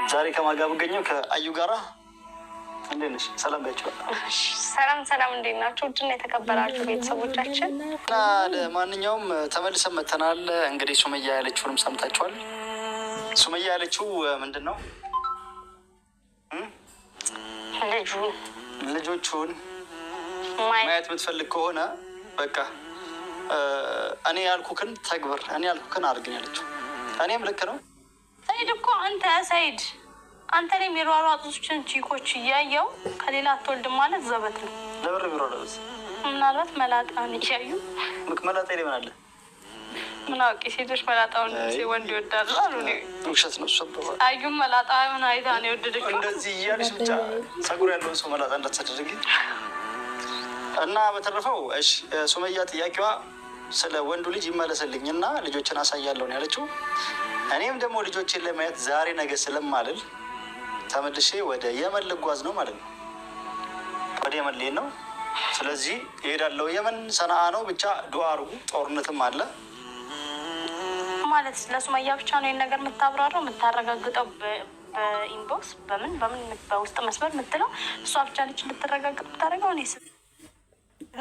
ዛሬ ከማን ጋር ብገኘው? ከአዩ ጋራ። እንዴት ነሽ? ሰላም በያቸው። ሰላም ሰላም፣ እንዴት ናችሁ? ውድና የተከበራችሁ ቤተሰቦቻችን። እና ለማንኛውም ተመልሰን መተናል። እንግዲህ ሱመያ ያለችውንም ሰምታችኋል። ሱመያ ያለችው ምንድን ነው? ልጁ ልጆቹን ማየት የምትፈልግ ከሆነ በቃ እኔ ያልኩክን ተግብር፣ እኔ ያልኩክን አድርግን ያለችው። እኔም ልክ ነው። ሰይድ እኮ፣ አንተ ሰይድ፣ አንተ ላይ የሚሯሯጡትን ቺኮች እያየው ከሌላ አትወልድም ማለት ዘበት ነው። ለብር ቢሯሯጡት? ምናልባት መላጣን እያዩ። መላጣ ላይ ምን አለ? ምን አውቄ፣ ሴቶች መላጣውን ወንድ ይወዳሉ አሉ። ውሸት ነው። እሱ አዩም መላጣ ሆን አይታ ነው የወደደችው። እንደዚህ እያለች ብቻ ጸጉር ያለውን ሰው መላጣ እንዳታደርጊ። እና በተረፈው እሺ፣ ሱመያ ጥያቄዋ ስለ ወንዱ ልጅ ይመለስልኝ እና ልጆችን አሳያለሁ ነው ያለችው። እኔም ደግሞ ልጆችን ለማየት ዛሬ ነገ ስለማልል ተመልሼ ወደ የመን ልጓዝ ነው ማለት ነው። ወደ የመን ልሄድ ነው። ስለዚህ እሄዳለሁ። የመን ሰነአ ነው። ብቻ ዱአ አድርጉ። ጦርነትም አለ። ማለት ለሱመያ ብቻ ነው ይህን ነገር የምታብራራው፣ የምታረጋግጠው፣ በ inbox በምን በምን በውስጥ መስመር የምትለው እሷ ብቻ ነች እንድትረጋግጥ የምታደርገው። እኔ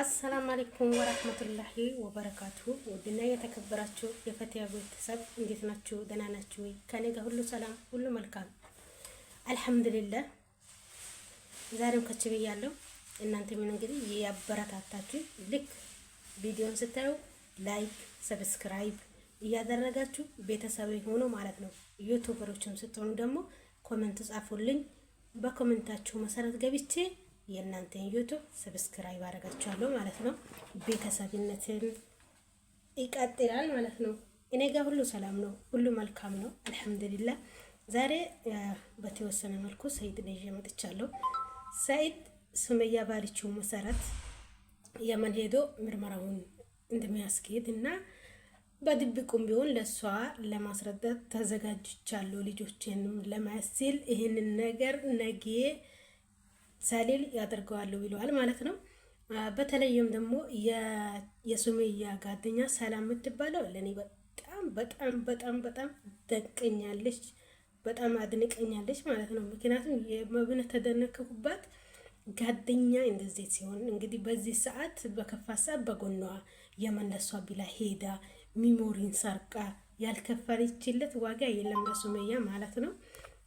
አሰላም አለይኩም ወራህመቱላሂ ወበረካቱ። ውድና የተከበራችሁ የፈቲያ ቤተሰብ እንዴት ናችሁ? ደህና ናችሁ ወይ? ከኔ ጋር ሁሉ ሰላም፣ ሁሉ መልካም፣ አልሐምዱሊላህ። ዛሬም ከች ብያለሁ። እናንተ ምን እንግዲህ ያበረታታችሁ ልክ ቪዲዮን ስታዩ like፣ subscribe እያደረጋችሁ ቤተሰብ ሆኖ ማለት ነው። ዩቱበሮችም ስትሆኑ ደግሞ comment ጻፉልኝ። በ comment ኣችሁ መሰረት ገብቼ የእናንተን ዩቱብ subscribe አደርጋችኋለሁ ማለት ነው። ቤተሰብነትን ይቀጥላል ማለት ነው። እኔ ጋር ሁሉ ሰላም ነው፣ ሁሉ መልካም ነው፣ አልሐምዱሊላህ። ዛሬ በተወሰነ መልኩ ሰይድን ይዤ መጥቻለሁ። ሰይድ ሱመያ ባለችው መሰረት የመን ሄዶ ምርመራውን እንደሚያስኬድ እና በድብቁም ቢሆን ለእሷ ለማስረዳት ተዘጋጅቻለሁ፣ ልጆቼንም ለማየት ሲል ይህንን ነገር ነጌ ሰሊል ያደርገዋለሁ ብለዋል ማለት ነው። በተለይም ደግሞ የሱመያ ጓደኛ ሰላም የምትባለው ለእኔ በጣም በጣም በጣም በጣም ደንቀኛለች፣ በጣም አድንቀኛለች ማለት ነው። ምክንያቱም የመብነት ተደነከኩባት ጓደኛ እንደዚህ ሲሆን እንግዲህ በዚህ ሰዓት በከፋ ሰዓት በጎኗ የመለሷ ቢላ ሄዳ memory ን ሰርቃ ያልከፈለችለት ዋጋ የለም ለሱመያ ማለት ነው።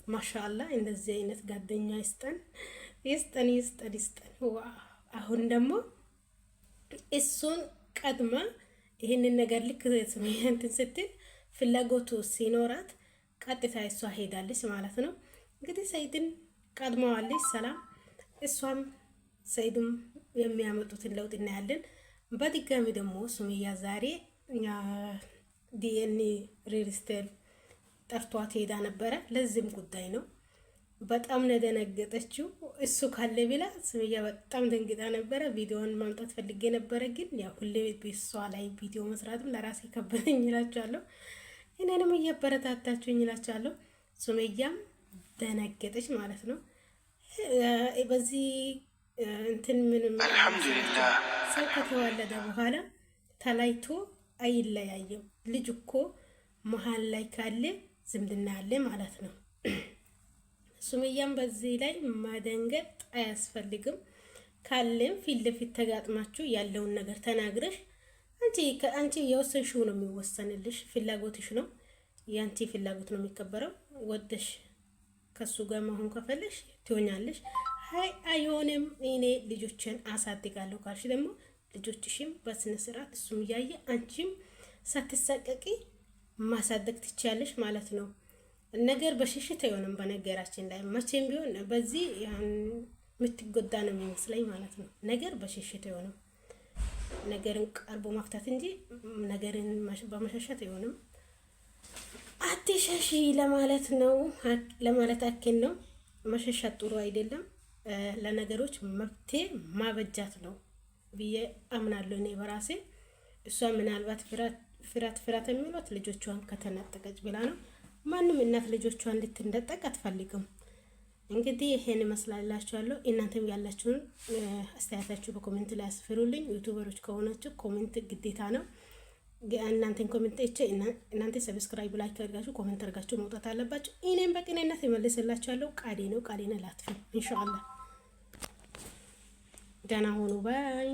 ማሻአላ፣ እንደዚህ አይነት ጓደኛ ይስጠን፣ ይስጠን፣ ይስጠን፣ ይስጠን። አሁን ደግሞ እሱን ቀድማ ይህንን ነገር ልክ ሱመያ እንትን ስትል ፍላጎቱ ሲኖራት ቀጥታ እሷ ሄዳለች ማለት ነው። እንግዲህ ሰይድን ቀድመዋለች ሰላም። እሷም ሰይድም የሚያመጡትን ለውጥ እናያለን። በድጋሚ ደግሞ ሱመያ ዛሬ ዲኤንኤ register ጠርቷት ሄዳ ነበረ። ለዚህም ጉዳይ ነው። በጣም ነው የደነገጠችው። እሱ ካለ ብላ ሱመያ በጣም ደንግጣ ነበረ። ቪዲዮን ማምጣት ፈልጌ ነበረ፣ ግን ያው ሁሌ እሷ ላይ ቪዲዮ መስራትም ለራሴ ከበደኝ እላችኋለሁ። እኔንም እያበረታታችሁኝ እላችኋለሁ። ሱመያም ደነገጠች ማለት ነው። በዚህ እንትን ምንም ሰው ከተዋለደ በኋላ ተለያይቶ አይለያየም። ልጅ እኮ መሀል ላይ ካለ ዝምድና አለ ማለት ነው። ሱመያም በዚህ ላይ ማደንገጥ አያስፈልግም። ካለም ፊት ለፊት ተጋጥማችሁ ያለውን ነገር ተናግረሽ አንቺ የወሰንሽው ነው የሚወሰንልሽ። ፍላጎትሽ ነው፣ የአንቺ ፍላጎት ነው የሚከበረው። ወደሽ ከሱ ጋር መሆን ከፈለሽ ትሆኛለሽ። አይ አይሆንም፣ እኔ ልጆችን አሳድጋለሁ ካልሽ ደግሞ ልጆችሽም በስነ ስርዓት እሱም እያየ አንቺም ሳትሳቀቂ ማሳደግ ትችያለሽ ማለት ነው። ነገር በሽሽት አይሆንም። በነገራችን ላይ መቼም ቢሆን በዚህ የምትጎዳ ነው የሚመስለኝ ማለት ነው። ነገር በሽሽት አይሆንም። ነገርን ቀርቦ መፍታት እንጂ ነገርን በመሸሸት አይሆንም። አትሸሺ ለማለት ነው፣ ለማለት አኬን ነው። መሸሻት ጥሩ አይደለም። ለነገሮች መፍትሄ ማበጃት ነው ብዬ አምናለሁ እኔ በራሴ። እሷ ምናልባት ፍራት ፍራት የሚሏት ልጆቿን ከተነጠቀች ብላ ነው። ማንም እናት ልጆቿን ልትነጠቅ አትፈልግም። እንግዲህ ይሄን ይመስላላችኋለሁ። እናንተም ያላችሁን አስተያየታችሁ በ comment ላይ አስፍሩልኝ። ዩቱበሮች ከሆናችሁ comment ግዴታ ነው። እናንተን comment አይቼ እናንተ subscribe like አድርጋችሁ comment አድርጋችሁ መውጣት አለባችሁ። እኔም በቅንነት እመልስላችኋለሁ። ቃሌ ነው፣ ቃሌን አላጥፍም። ኢንሻአላህ ደህና ሆኑ bye።